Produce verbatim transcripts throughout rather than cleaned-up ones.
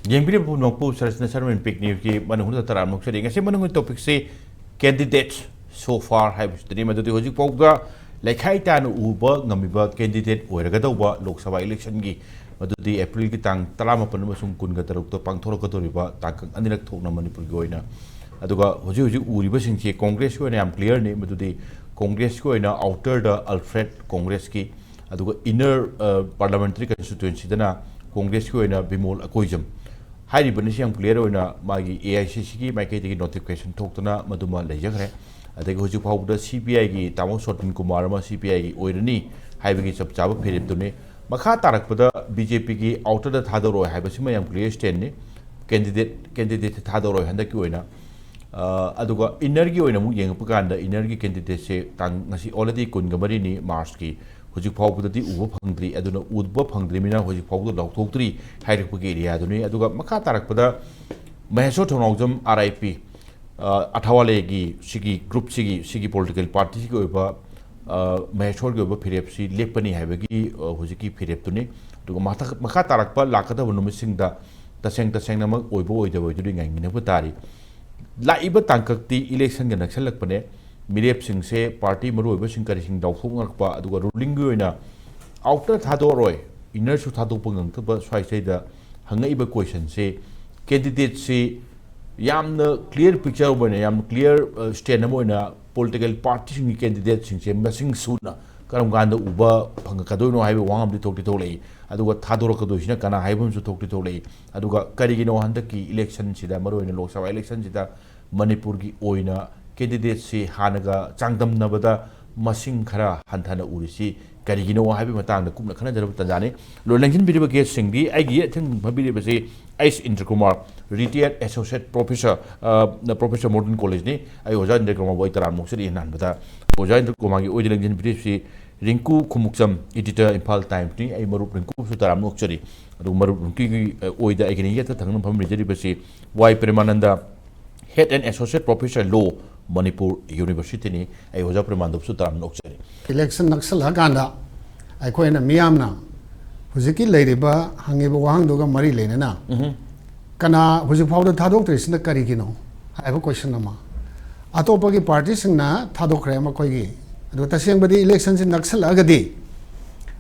ꯌꯦꯡꯕꯤꯔꯤꯕ ꯄꯨꯝꯅꯃꯛꯄꯨ ꯁꯔꯁꯅ ꯁꯔꯃꯟ ꯄꯤꯛ ꯅ꯭ꯌꯨꯁꯀꯤ ꯃꯅꯨꯡꯗ ꯇꯔꯥꯃꯨꯛ ꯆꯠꯂꯤ꯫ ꯉꯁꯤ ꯃꯅꯨꯡꯒꯤ ꯇꯣꯄꯤꯛꯁꯤ ꯀꯦꯟꯗꯤꯗꯦꯠ ꯁꯣ ꯐꯥꯔ ꯍꯥꯏꯕꯁꯤꯗꯅꯤ꯫ ꯃꯗꯨꯗꯤ ꯍꯧꯖꯤꯛ ꯐꯥꯎꯕꯗ ꯂꯩꯈꯥꯏ ꯇꯥꯅ ꯎꯕ ꯉꯝꯃꯤꯕ ꯀꯦꯟꯗꯤꯗꯦꯠ ꯑꯣꯏꯔꯒꯗꯧꯕ ꯂꯣꯛ ꯁꯚꯥ ꯏꯂꯦꯛꯁꯟꯒꯤ, ꯃꯗꯨꯗꯤ ꯑꯦꯄ꯭ꯔꯤꯜꯒꯤ ꯇꯥꯡ ꯇꯔꯥꯃꯥꯄꯟ ꯑꯃꯁꯨꯡ ꯀꯨꯟꯒ ꯇꯔꯨꯛꯇ ꯄꯥꯡꯊꯣꯔꯛꯀꯗꯧꯔꯤꯕ ꯇꯥꯡꯀꯛ ꯑꯅꯤꯔꯛ ꯊꯣꯛꯅ ꯃꯅꯤꯄꯨꯔꯒꯤ ꯑꯣꯏꯅ꯫ ꯑꯗꯨꯒ ꯍꯧꯖꯤꯛ ꯍꯧꯖꯤꯛ ꯎꯔꯤꯕꯁꯤꯡꯁꯤ ꯀꯣꯡꯒ꯭ꯔꯦꯁꯀꯤ ꯑꯣꯏꯅ ꯌꯥꯝ ꯀ꯭ꯂꯤꯌꯥꯔꯅꯤ꯫ ꯃꯗꯨꯗꯤ ꯀꯣꯡꯒ꯭ꯔꯦꯁꯀꯤ ꯑꯣꯏꯅ ꯑꯥꯎꯇꯔꯗ ꯑꯜꯐ꯭ꯔꯦꯗ ꯀꯣꯡꯒ꯭ꯔꯦꯁꯀꯤ, ꯑꯗꯨꯒ ꯏꯟꯅꯔ ꯄꯥꯔꯂꯥꯃꯦꯟꯇꯔꯤ ꯀꯟꯁꯇꯤꯇ꯭ꯋꯦꯟꯁꯤꯗꯅ ꯀꯣꯡꯒ꯭ꯔꯦꯁꯀꯤ ꯑꯣꯏꯅ ꯕꯤꯃꯣꯜ ꯑꯀꯣꯏꯖꯝ꯫ ꯍꯥꯏꯔꯤꯕꯅꯤꯁꯤ ꯌꯥꯝ ꯀ꯭ꯂꯤꯌꯥꯔ ꯑꯣꯏꯅ ꯃꯥꯒꯤ ꯑꯦ ꯑꯥꯏ ꯁꯤ ꯁꯤꯒꯤ ꯃꯥꯏꯀꯩꯗꯒꯤ ꯅꯣꯇꯤꯐꯤꯀꯦꯁꯟ ꯊꯣꯛꯇꯅ ꯃꯗꯨꯃ ꯂꯩꯖꯈ꯭ꯔꯦ꯫ ꯑꯗꯒꯤ ꯍꯧꯖꯤꯛ ꯐꯥꯎꯕꯗ ꯁꯤ ꯄꯤ ꯑꯥꯏꯒꯤ ꯇꯥꯃꯣ ꯁꯣꯇꯟ ꯀꯨꯃꯥꯔ ꯑꯃ ꯁꯤ ꯄꯤ ꯑꯥꯏꯒꯤ ꯑꯣꯏꯔꯅꯤ ꯍꯥꯏꯕꯒꯤ ꯆꯞ ꯆꯥꯕ ꯐꯤꯔꯦꯞꯇꯨꯅꯤ꯫ ꯃꯈꯥ ꯇꯥꯔꯛꯄꯗ ꯕꯤ ꯖꯦ ꯄꯤꯒꯤ ꯑꯥꯎꯇꯔꯗ ꯊꯥꯗꯣꯔꯛꯑꯣꯏ ꯍꯥꯏꯕꯁꯤꯃ ꯌꯥꯝ ꯀ꯭ꯂꯤꯌꯥꯔ ꯁ꯭ꯇꯦꯟꯅꯤ꯫ ꯀꯦꯟꯗꯤꯗꯦꯠ, ꯀꯦꯟꯗꯤꯗꯦꯠꯁꯦ ꯊꯥꯗꯣꯔꯛꯑꯣꯏ ꯍꯟꯗꯛꯀꯤ ꯑꯣꯏꯅ꯫ ꯑ, ꯑꯗꯨꯒ ꯏꯟꯅꯔꯒꯤ ꯑꯣꯏꯅ ꯑꯃꯨꯛ ꯌꯦꯡꯉꯛꯄ ꯀꯥꯟꯗ ꯏꯟꯅꯔꯒꯤ ꯀꯦꯟꯗꯤꯗꯦꯠꯁꯦ ꯇꯥꯡ, ꯉꯁꯤ already ꯀꯨꯟꯒ ꯃꯔꯤꯅꯤ ꯃꯥꯔꯆꯀꯤ, ꯍꯧꯖꯤꯛ ꯐꯥꯎꯕꯗꯗꯤ ꯎꯕ ꯐꯪꯗ꯭ꯔꯤ꯫ ꯑꯗꯨꯅ ꯎꯕ ꯐꯪꯗ꯭ꯔꯤꯕꯅꯤꯅ ꯍꯧꯖꯤꯛ ꯐꯥꯎꯕꯗ ꯂꯥꯎꯊꯣꯛꯇ꯭ꯔꯤ ꯍꯥꯏꯔꯛꯄꯒꯤ ꯑꯦꯔꯤꯌꯥꯗꯨꯅꯤ꯫ ꯑꯗꯨꯒ ꯃꯈꯥ ꯇꯥꯔꯛꯄꯗ ꯃꯍꯦꯁꯣꯔ ꯊꯧꯅꯥꯎꯖꯝ, ꯑꯥꯔ ꯑꯥꯏ ꯄꯤ, ꯑ, ꯑꯊꯥꯋꯥꯂꯦꯒꯤ ꯁꯤꯒꯤ ꯒ꯭ꯔꯨꯞꯁꯤꯒꯤ, ꯁꯤꯒꯤ ꯄꯣꯂꯤꯇꯤꯀꯦꯜ ꯄꯥꯔꯇꯤꯁꯤꯒꯤ ꯑꯣꯏꯕ, ꯑ, ꯃꯍꯦꯁꯣꯔꯒꯤ ꯑꯣꯏꯕ ꯐꯤꯔꯦꯞꯁꯤ ꯂꯦꯞꯄꯅꯤ ꯍꯥꯏꯕꯒꯤ, ꯑ, ꯍꯧꯖꯤꯛꯀꯤ ꯐꯤꯔꯦꯞꯇꯨꯅꯤ꯫ ꯑꯗꯨꯒ ꯃꯊꯛ-, ꯃꯈꯥ ꯇꯥꯔꯛꯄ ꯂꯥꯛꯀꯗꯕ ꯅꯨꯃꯤꯠꯁꯤꯡꯗ ꯇꯁꯦꯡ ꯇꯁꯦꯡꯅꯃꯛ ꯑꯣꯏꯕ ꯑꯣꯏꯗꯕ ꯑꯣꯏꯗꯨꯗꯤ ꯉꯥꯏꯃꯤꯟꯅꯕ ꯇꯥꯔꯤ꯫ ꯂꯥꯛꯏꯕ ꯇꯥꯡꯀꯛꯇꯤ ꯏꯂꯦꯛꯁꯟꯒ ꯅꯛꯁꯜꯂꯛꯄꯅꯦ꯫ ꯃꯤꯔꯦꯞꯁꯤꯡꯁꯦ, ꯄꯥꯔꯇꯤ ꯃꯔꯨꯑꯣꯏꯕꯁꯤꯡ ꯀꯔꯤꯁꯤꯡ ꯂꯥꯎꯊꯣꯛꯅꯔꯛꯄ, ꯑꯗꯨꯒ ꯔꯨꯂꯤꯡꯒꯤ ꯑꯣꯏꯅ ꯑꯥꯎꯇꯔ ꯊꯥꯗꯣꯛꯑꯔꯣꯏ, ꯏꯟꯅꯔꯁꯨ ꯊꯥꯗꯣꯛꯄ ꯉꯝꯗꯕ ꯁ꯭ꯋꯥꯏꯁꯤꯗꯩꯗ ꯍꯪꯉꯛꯏꯕ ꯀꯣꯏꯁꯟꯁꯤ, ꯀꯦꯟꯗꯤꯗꯦꯠꯁꯤ ꯌꯥꯝꯅ ꯀ꯭ꯂꯤꯌꯥꯔ ꯄꯤꯛꯆꯔ ꯑꯃ ꯑꯣꯏꯅ, ꯌꯥꯝꯅ ꯀ꯭ꯂꯤꯌꯥꯔ, ꯑ, ꯁ꯭ꯇꯦꯟ ꯑꯃ ꯑꯣꯏꯅ ꯄꯣꯂꯤꯇꯤꯀꯦꯜ ꯄꯥꯔꯇꯤꯁꯤꯡꯒꯤ ꯀꯦꯟꯗꯤꯗꯦꯠꯁꯤꯡꯁꯦ ꯃꯁꯤꯡ ꯁꯨꯅ ꯀꯔꯝ ꯀꯥꯟꯗ ꯎꯕ ꯐꯪꯉꯛꯀꯗꯣꯏꯅꯣ ꯍꯥꯏꯕ ꯋꯥ ꯑꯃꯗꯤ ꯊꯣꯛꯇꯤ ꯊꯣꯛꯂꯛꯏ꯫ ꯑꯗꯨꯒ ꯊꯥꯗꯣꯔꯛꯀꯗꯣꯏꯁꯤꯅ ꯀꯅꯥ ꯍꯥꯏꯕ ꯑꯃꯁꯨ ꯊꯣꯛꯇꯤ ꯊꯣꯛꯂꯛꯏ꯫ ꯑꯗꯨꯒ ꯀꯔꯤꯒꯤꯅꯣ ꯍꯟꯗꯛꯀꯤ ꯏꯂꯦꯛꯁꯟꯁꯤꯗ, ꯃꯔꯨꯑꯣꯏꯅ ꯂꯣꯛ ꯁꯚꯥ ꯏꯂꯦꯛꯁꯟꯁꯤꯗ ꯃꯅꯤꯄꯨꯔꯒꯤ ꯑꯣꯏꯅ ꯀꯦꯟꯗꯤꯗꯦꯠꯁꯤ ꯍꯥꯟꯅꯒ ꯆꯥꯡꯗꯝꯅꯕꯗ ꯃꯁꯤꯡ ꯈꯔ ꯍꯟꯊꯅ ꯎꯔꯤꯁꯤ ꯀꯔꯤꯒꯤꯅꯣ ꯍꯥꯏꯕꯒꯤ ꯃꯇꯥꯡꯗ ꯀꯨꯞꯅ ꯈꯟꯅꯖꯔꯕ ꯇꯥꯟꯖꯥꯅꯤ꯫ ꯂꯣ-, ꯂꯦꯡꯁꯤꯟꯕꯤꯔꯤꯕ ꯒꯦꯁꯁꯤꯡꯗꯤ ꯑꯩꯒꯤ ꯌꯦꯠ ꯊꯪ ꯐꯝꯕꯤꯔꯤꯕꯁꯤ ꯑꯩꯁ ꯏꯟꯗ꯭ꯔ ꯀꯨꯃꯥꯔ, ꯔꯤꯇꯥꯌꯔ ꯑꯦꯁꯣꯁꯤꯌꯦꯠ ꯄ꯭ꯔꯣꯐꯦꯁꯔ, ꯑ, ꯄ꯭ꯔꯣꯐꯦꯁꯔ ꯃꯣꯗꯔꯟ ꯀꯣꯂꯦꯖꯅꯤ꯫ ꯑꯩ ꯑꯣꯖꯥ ꯏꯟꯗ꯭ꯔ ꯀꯨꯃꯥꯔꯕꯨ ꯑꯩ ꯇꯔꯥꯝꯅ ꯑꯣꯛꯆꯔꯤ꯫ ꯑꯍꯥꯟꯕꯗ ꯑꯣꯖꯥ ꯏꯟꯗ꯭ꯔ ꯀꯨꯃꯥꯔꯒꯤ ꯑꯣꯏꯗ ꯂꯦꯡꯁꯤꯟꯕꯤꯔꯤꯕꯁꯤ ꯔꯤꯡꯀꯨ ꯈꯨꯃꯨꯛꯆꯝ, ꯏꯗꯤꯇꯔ, ꯏꯝꯐꯥꯜ ꯇꯥꯏꯝꯁꯅꯤ꯫ ꯑꯩ ꯃꯔꯨꯞ ꯔꯤꯡꯀꯨꯕꯨꯁꯨ ꯇꯔꯥꯝꯅ ꯑꯣꯛꯆꯔꯤ꯫ ꯑꯗꯨꯒ ꯃꯔꯨꯞ ꯔꯤꯡꯀꯨꯒꯤ, ꯑ, ꯑꯣꯏꯗ ꯑꯩꯒꯤ ꯌꯦꯠꯇ ꯊꯪꯅ ꯐꯝꯃꯤꯟꯅꯖꯔꯤꯕꯁꯤ ꯋꯥꯏ ꯄ꯭ꯔꯦꯃꯥꯅꯟꯗ, Head and Associate Professor Law, Manipur University ꯅꯤ꯫ ꯑꯩ ꯑꯣꯖꯥ ꯄ꯭ꯔꯦꯃꯥꯅꯟꯗꯕꯨꯁꯨ ꯇꯔꯥꯝꯅ ꯑꯣꯛꯆꯔꯤ꯫ ꯏꯂꯦꯛꯁꯟ ꯅꯛꯁꯜꯂꯛꯑꯀꯥꯟꯗ ꯑꯩꯈꯣꯏꯅ ꯃꯤꯌꯥꯝꯅ ꯍꯧꯖꯤꯛꯀꯤ ꯂꯩꯔꯤꯕ ꯍꯪꯉꯤꯕ ꯋꯥꯍꯪꯗꯨꯒ ꯃꯔꯤ ꯂꯩꯅꯅ ꯎꯝꯍꯨꯝ꯫ ꯀꯅꯥ ꯍꯧꯖꯤꯛ ꯐꯥꯎꯗ ꯊꯥꯗꯣꯛꯇ꯭ꯔꯤꯁꯤꯅ ꯀꯔꯤꯒꯤꯅꯣ ꯍꯥꯏꯕ ꯀꯣꯏꯁꯟ ꯑꯃ꯫ ꯑꯇꯣꯞꯄꯒꯤ ꯄꯥꯔꯇꯤꯁꯤꯡꯅ ꯊꯥꯗꯣꯛꯈ꯭ꯔꯦ ꯃꯈꯣꯏꯒꯤ꯫ ꯑꯗꯣ ꯇꯁꯦꯡꯕꯗꯤ ꯏꯂꯦꯛꯁꯟꯁꯤ ꯅꯛꯁꯜꯂꯛꯑꯒꯗꯤ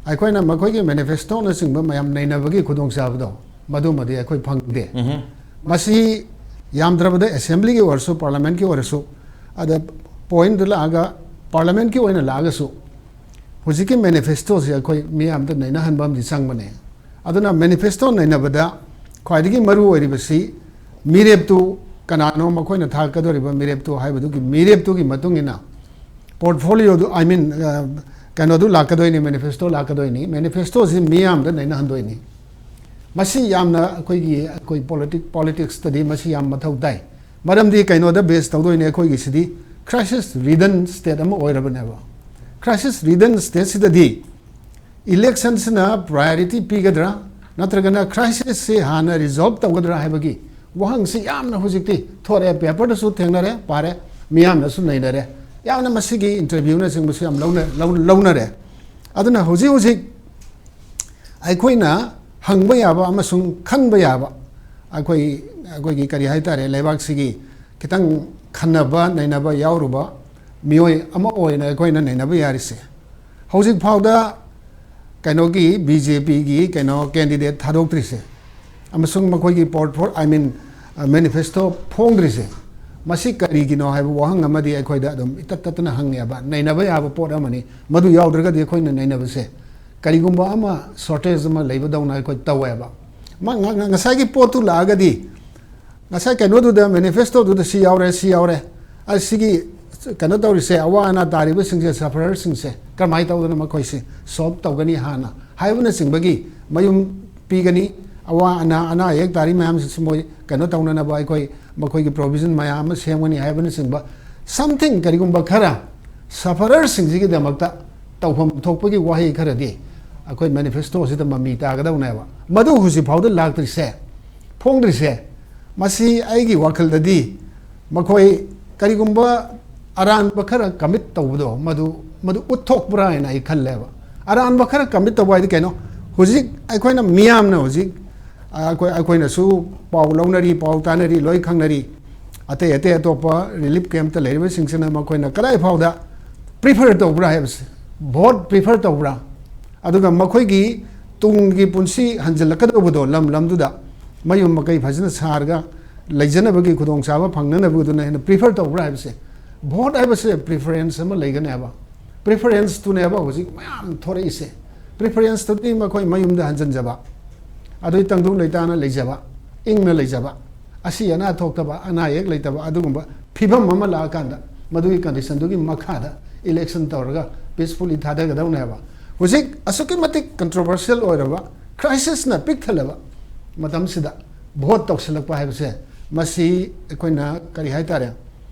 ꯑꯩꯈꯣꯏꯅ ꯃꯈꯣꯏꯒꯤ ꯃꯦꯅꯤꯐꯦꯁꯇꯣꯅꯆꯤꯡꯕ ꯃꯌꯥꯝ ꯅꯩꯅꯕꯒꯤ ꯈꯨꯗꯣꯡꯆꯥꯕꯗꯣ ꯃꯗꯨꯃꯗꯤ ꯑꯩꯈꯣꯏ ꯐꯪꯗꯦ꯫ ꯃꯁꯤ ꯌꯥꯝꯗ꯭ꯔꯕꯗ ꯑꯦꯁꯦꯝꯕ꯭ꯂꯤꯒꯤ ꯑꯣꯏꯔꯁꯨ, ꯄꯥꯔꯂꯥꯃꯦꯟꯠꯀꯤ ꯑꯣꯏꯔꯁꯨ, ꯑꯗ ꯄꯣꯏꯟꯠꯇ ꯂꯥꯛꯑꯒ, ꯄꯥꯔꯂꯥꯃꯦꯟꯠꯀꯤ ꯑꯣꯏꯅ ꯂꯥꯛꯑꯒꯁꯨ ꯍꯧꯖꯤꯛꯀꯤ ꯃꯦꯅꯤꯐꯦꯁꯇꯣꯁꯤ ꯑꯩꯈꯣꯏ ꯃꯤꯌꯥꯝꯗ ꯅꯩꯅꯍꯟꯕ ꯑꯃꯗꯤ ꯆꯪꯕꯅꯦ꯫ ꯑꯗꯨꯅ ꯃꯦꯅꯤꯐꯦꯁꯇꯣ ꯅꯩꯅꯕꯗ ꯈ꯭ꯋꯥꯏꯗꯒꯤ ꯃꯔꯨ ꯑꯣꯏꯔꯤꯕꯁꯤ ꯃꯤꯔꯦꯞꯇꯨ ꯀꯅꯥꯅꯣ, ꯃꯈꯣꯏꯅ ꯊꯥꯔꯛꯀꯗꯧꯔꯤꯕ ꯃꯤꯔꯦꯞꯇꯨ ꯍꯥꯏꯕꯗꯨꯒꯤ, ꯃꯤꯔꯦꯞꯇꯨꯒꯤ ꯃꯇꯨꯡ ꯏꯟꯅ ꯄꯣꯔꯠꯐꯣꯂꯤꯌꯣꯗꯨ, I mean, ꯑ, ꯀꯩꯅꯣꯗꯨ ꯂꯥꯛꯀꯗꯣꯏꯅꯤ, ꯃꯦꯅꯤꯐꯦꯁꯇꯣ ꯂꯥꯛꯀꯗꯣꯏꯅꯤ꯫ ꯃꯦꯅꯤꯐꯦꯁꯇꯣꯁꯤ ꯃꯤꯌꯥꯝꯗ ꯅꯩꯅꯍꯟꯗꯣꯏꯅꯤ꯫ ꯃꯁꯤ ꯌꯥꯝꯅ ꯑꯩꯈꯣꯏꯒꯤ, ꯑꯩꯈꯣꯏ ꯄꯣꯂꯤꯇꯤꯛ-, ꯄꯣꯂꯤꯇꯤꯛꯁꯇꯗꯤ ꯃꯁꯤ ꯌꯥꯝ ꯃꯊꯧ ꯇꯥꯏ꯫ ꯃꯔꯝꯗꯤ ꯀꯩꯅꯣꯗ ꯕꯦꯖ ꯇꯧꯗꯣꯏꯅꯦ ꯑꯩꯈꯣꯏꯒꯤꯁꯤꯗꯤ, ꯀ꯭ꯔꯥꯏꯁꯤꯁ ꯔꯤꯗꯟ ꯁ꯭ꯇꯦꯠ ꯑꯃ ꯑꯣꯏꯔꯕꯅꯦꯕ꯫ ꯀ꯭ꯔꯥꯏꯁꯤꯁ ꯔꯤꯗꯟ ꯁ꯭ꯇꯦꯠꯁꯤꯗꯗꯤ ꯏꯂꯦꯛꯁꯟꯁꯤꯅ ꯄ꯭ꯔꯥꯏꯌꯣꯔꯤꯇꯤ ꯄꯤꯒꯗ꯭ꯔꯥ, ꯅꯠꯇ꯭ꯔꯒꯅ ꯀ꯭ꯔꯥꯏꯁꯤꯁꯁꯤ ꯍꯥꯟꯅ ꯔꯤꯖꯣꯜꯕ ꯇꯧꯒꯗ꯭ꯔꯥ ꯍꯥꯏꯕꯒꯤ ꯋꯥꯍꯪꯁꯤ ꯌꯥꯝꯅ ꯍꯧꯖꯤꯛꯇꯤ ꯊꯣꯔꯛꯑꯦ, ꯄꯦꯄꯔꯗꯁꯨ ꯊꯦꯡꯅꯔꯦ, ꯄꯥꯔꯦ, ꯃꯤꯌꯥꯝꯅꯁꯨ ꯅꯩꯅꯔꯦ꯫ ꯌꯥꯝꯅ ꯃꯁꯤꯒꯤ ꯏꯟꯇꯔꯚ꯭ꯌꯨꯅꯆꯤꯡꯕꯁꯨ ꯌꯥꯝ ꯂꯧꯅ-, ꯂꯧ-, ꯂꯧꯅꯔꯦ꯫ ꯑꯗꯨꯅ ꯍꯧꯖꯤꯛ ꯍꯧꯖꯤꯛ ꯑꯩꯈꯣꯏꯅ ꯍꯪꯕ ꯌꯥꯕ ꯑꯃꯁꯨꯡ ꯈꯟꯕ ꯌꯥꯕ, ꯑꯩꯈꯣꯏ, ꯑꯩꯈꯣꯏꯒꯤ ꯀꯔꯤ ꯍꯥꯏ ꯇꯥꯔꯦ, ꯂꯩꯕꯥꯛꯁꯤꯒꯤ ꯈꯤꯇꯪ ꯈꯟꯅꯕ ꯅꯩꯅꯕ ꯌꯥꯎꯔꯨꯕ ꯃꯤꯑꯣꯏ ꯑꯃ ꯑꯣꯏꯅ ꯑꯩꯈꯣꯏꯅ ꯅꯩꯅꯕ ꯌꯥꯔꯤꯁꯦ, ꯍꯧꯖꯤꯛ ꯐꯥꯎꯗ ꯀꯩꯅꯣꯒꯤ, ꯕꯤ ꯖꯦ ꯄꯤꯒꯤ ꯀꯩꯅꯣ ꯀꯦꯟꯗꯤꯗꯦꯠ ꯊꯥꯗꯣꯛꯇ꯭ꯔꯤꯁꯦ ꯑꯃꯁꯨꯡ ꯃꯈꯣꯏꯒꯤ ꯄꯣꯔꯠꯐꯣ-, I mean, ꯃꯦꯅꯤꯐꯦꯁꯇꯣ ꯐꯣꯡꯗ꯭ꯔꯤꯁꯦ, ꯃꯁꯤ ꯀꯔꯤꯒꯤꯅꯣ ꯍꯥꯏꯕ ꯋꯥꯍꯪ ꯑꯃꯗꯤ ꯑꯩꯈꯣꯏꯗ ꯑꯗꯨꯝ ꯏꯇꯠ ꯇꯠꯇꯅ ꯍꯪꯉꯦꯕ꯫ ꯅꯩꯅꯕ ꯌꯥꯕ ꯄꯣꯠ ꯑꯃꯅꯤ꯫ ꯃꯗꯨ ꯌꯥꯎꯗ꯭ꯔꯒꯗꯤ ꯑꯩꯈꯣꯏꯅ ꯅꯩꯅꯕꯁꯦ ꯀꯔꯤꯒꯨꯝꯕ ꯑꯃ ꯁꯣꯔꯇꯦꯖ ꯑꯃ ꯂꯩꯕꯗꯧꯅ ꯑꯩꯈꯣꯏ ꯇꯧꯋꯦꯕ꯫ ꯃꯥ ꯉ-, ꯉ-, ꯉꯁꯥꯏꯒꯤ ꯄꯣꯠꯇꯨ ꯂꯥꯛꯑꯒꯗꯤ, ꯉꯁꯥꯏ ꯀꯩꯅꯣꯗꯨꯗ, ꯃꯦꯅꯤꯐꯦꯁꯇꯣꯗꯨꯗ ꯁꯤ ꯌꯥꯎꯔꯦ, ꯁꯤ ꯌꯥꯎꯔꯦ, ꯑ, ꯁꯤꯒꯤ ꯀꯩꯅꯣ ꯇꯧꯔꯤꯁꯦ, ꯑꯋꯥ ꯑꯅꯥ ꯇꯥꯔꯤꯕꯁꯤꯡꯁꯦ, ꯁꯐꯔꯔꯁꯤꯡꯁꯦ ꯀꯔꯝꯍꯥꯏꯅ ꯇꯧꯗꯅ ꯃꯈꯣꯏꯁꯦ ꯁꯣꯜꯕ ꯇꯧꯒꯅꯤ ꯍꯥꯟꯅ ꯍꯥꯏꯕꯅꯆꯤꯡꯕꯒꯤ, ꯃꯌꯨꯝ ꯄꯤꯒꯅꯤ, ꯑꯋꯥ ꯑꯅꯥ, ꯑꯅꯥ ꯑꯌꯦꯛ ꯇꯥꯔꯤ ꯃꯌꯥꯝꯁꯤꯡꯁꯤ ꯃꯣꯏ ꯀꯩꯅꯣ ꯇꯧꯅꯅꯕ ꯑꯩꯈꯣꯏ ꯃꯈꯣꯏꯒꯤ ꯄ꯭ꯔꯣꯚꯤꯖꯟ ꯃꯌꯥꯝ ꯑꯃ ꯁꯦꯝꯒꯅꯤ ꯍꯥꯏꯕꯅꯆꯤꯡꯕ, ꯁꯝꯊꯤꯡ, ꯀꯔꯤꯒꯨꯝꯕ ꯈꯔ ꯁꯐꯔꯔꯁꯤꯡꯁꯤꯒꯤꯗꯃꯛꯇ ꯇꯧꯐꯝ ꯊꯣꯛꯄꯒꯤ ꯋꯥꯍꯩ ꯈꯔꯗꯤ ꯑꯩꯈꯣꯏ ꯃꯦꯅꯤꯐꯦꯁꯇꯣꯁꯤꯗ ꯃꯃꯤ ꯇꯥꯒꯗꯧꯅꯦꯕ꯫ ꯃꯗꯨ ꯍꯧꯖꯤꯛ ꯐꯥꯎꯗ ꯂꯥꯛꯇ꯭ꯔꯤꯁꯦ, ꯐꯣꯡꯗ꯭ꯔꯤꯁꯦ, ꯃꯁꯤ ꯑꯩꯒꯤ ꯋꯥꯈꯜꯗꯗꯤ ꯃꯈꯣꯏ ꯀꯔꯤꯒꯨꯝꯕ ꯑꯔꯥꯟꯕ ꯈꯔ ꯀꯃꯤꯠ ꯇꯧꯕꯗꯣ, ꯃꯗꯨ, ꯃꯗꯨ ꯎꯠꯊꯣꯛꯄ꯭ꯔꯥ ꯍꯥꯏꯅ ꯑꯩ ꯈꯜꯂꯦꯕ꯫ ꯑꯔꯥꯟꯕ ꯈꯔ ꯀꯃꯤꯠ ꯇꯧꯕ ꯍꯥꯏꯗꯤ ꯀꯩꯅꯣ? ꯍꯧꯖꯤꯛ ꯑꯩꯈꯣꯏꯅ ꯃꯤꯌꯥꯝꯅ ꯍꯧꯖꯤꯛ ꯑꯩꯈꯣꯏ ꯑꯩꯈꯣꯏꯅꯁꯨ ꯄꯥꯎ ꯂꯧꯅꯔꯤ, ꯄꯥꯎ ꯇꯥꯅꯔꯤ, ꯂꯣꯏ ꯈꯪꯅꯔꯤ꯫ ꯑꯇꯩ ꯑꯇꯩ ꯑꯇꯣꯞꯄ ꯔꯤꯂꯤꯐ ꯀꯦꯝꯞꯇ ꯂꯩꯔꯤꯕꯁꯤꯡꯁꯤꯅ ꯃꯈꯣꯏꯅ ꯀꯗꯥꯏ ꯐꯥꯎꯗ ꯄ꯭ꯔꯤꯐꯔ ꯇꯧꯕ꯭ꯔꯥ ꯍꯥꯏꯕꯁꯦ, ꯚꯣꯠ ꯄ꯭ꯔꯤꯐꯔ ꯇꯧꯕ꯭ꯔꯥ? ꯑꯗꯨꯒ ꯃꯈꯣꯏꯒꯤ ꯇꯨꯡꯒꯤ ꯄꯨꯟꯁꯤ ꯍꯟꯖꯤꯜꯂꯛꯀꯗꯧꯕꯗꯣ, ꯂꯝ ꯂꯝꯗꯨꯗ ꯃꯌꯨꯝ ꯃꯀꯩ ꯐꯖꯅ ꯁꯥꯔꯒ ꯂꯩꯖꯅꯕꯒꯤ ꯈꯨꯗꯣꯡꯆꯥꯕ ꯐꯪꯅꯅꯕꯗꯨꯅ ꯍꯦꯟꯅ ꯄ꯭ꯔꯤꯐꯔ ꯇꯧꯕ꯭ꯔꯥ ꯍꯥꯏꯕꯁꯦ, ꯚꯣꯠ ꯍꯥꯏꯕꯁꯦ ꯄ꯭ꯔꯤꯐꯔꯦꯟꯁ ꯑꯃ ꯂꯩꯒꯅꯦꯕ꯫ ꯄ꯭ꯔꯤꯐꯔꯦꯟꯁꯇꯨꯅꯦꯕ ꯍꯧꯖꯤꯛ ꯃꯌꯥꯝ ꯊꯣꯔꯛꯏꯁꯦ꯫ ꯄ꯭ꯔꯤꯐꯔꯦꯟꯁꯇꯨꯗꯤ ꯃꯈꯣꯏ ꯃꯌꯨꯝꯗ ꯍꯟꯖꯤꯟꯖꯕ, ꯑꯗꯨꯒꯤ ꯇꯪꯗꯨ ꯂꯩꯇꯥꯅ ꯂꯩꯖꯕ, ꯏꯪꯅ ꯂꯩꯖꯕ, ꯑꯁꯤ ꯑꯅꯥ ꯊꯣꯛꯇꯕ, ꯑꯅꯥ ꯑꯌꯦꯛ ꯂꯩꯇꯕ, ꯑꯗꯨꯒꯨꯝꯕ ꯐꯤꯕꯝ ꯑꯃ ꯂꯥꯛꯑꯀꯥꯟꯗ ꯃꯗꯨꯒꯤ ꯀꯟꯗꯤꯁꯟꯗꯨꯒꯤ ꯃꯈꯥꯗ ꯏꯂꯦꯛꯁꯟ ꯇꯧꯔꯒ ꯄꯤꯁꯐꯨꯜꯂꯤ ꯊꯥꯗꯒꯗꯧꯅꯦꯕ꯫ ꯍꯧꯖꯤꯛ ꯑꯁꯨꯛꯀꯤ ꯃꯇꯤꯛ ꯀꯟꯇ꯭ꯔꯣꯚꯔꯁꯤꯌꯦꯜ ꯑꯣꯏꯔꯕ, ꯀ꯭ꯔꯥꯏꯁꯤꯁꯅ ꯄꯤꯛ ꯊꯜꯂꯕ ꯃꯇꯝꯁꯤꯗ ꯚꯣꯠ ꯇꯧꯁꯤꯜꯂꯛꯄ ꯍꯥꯏꯕꯁꯦ, ꯃꯁꯤ ꯑꯩꯈꯣꯏꯅ ꯀꯔꯤ ꯍꯥꯏꯇꯥꯔꯦ,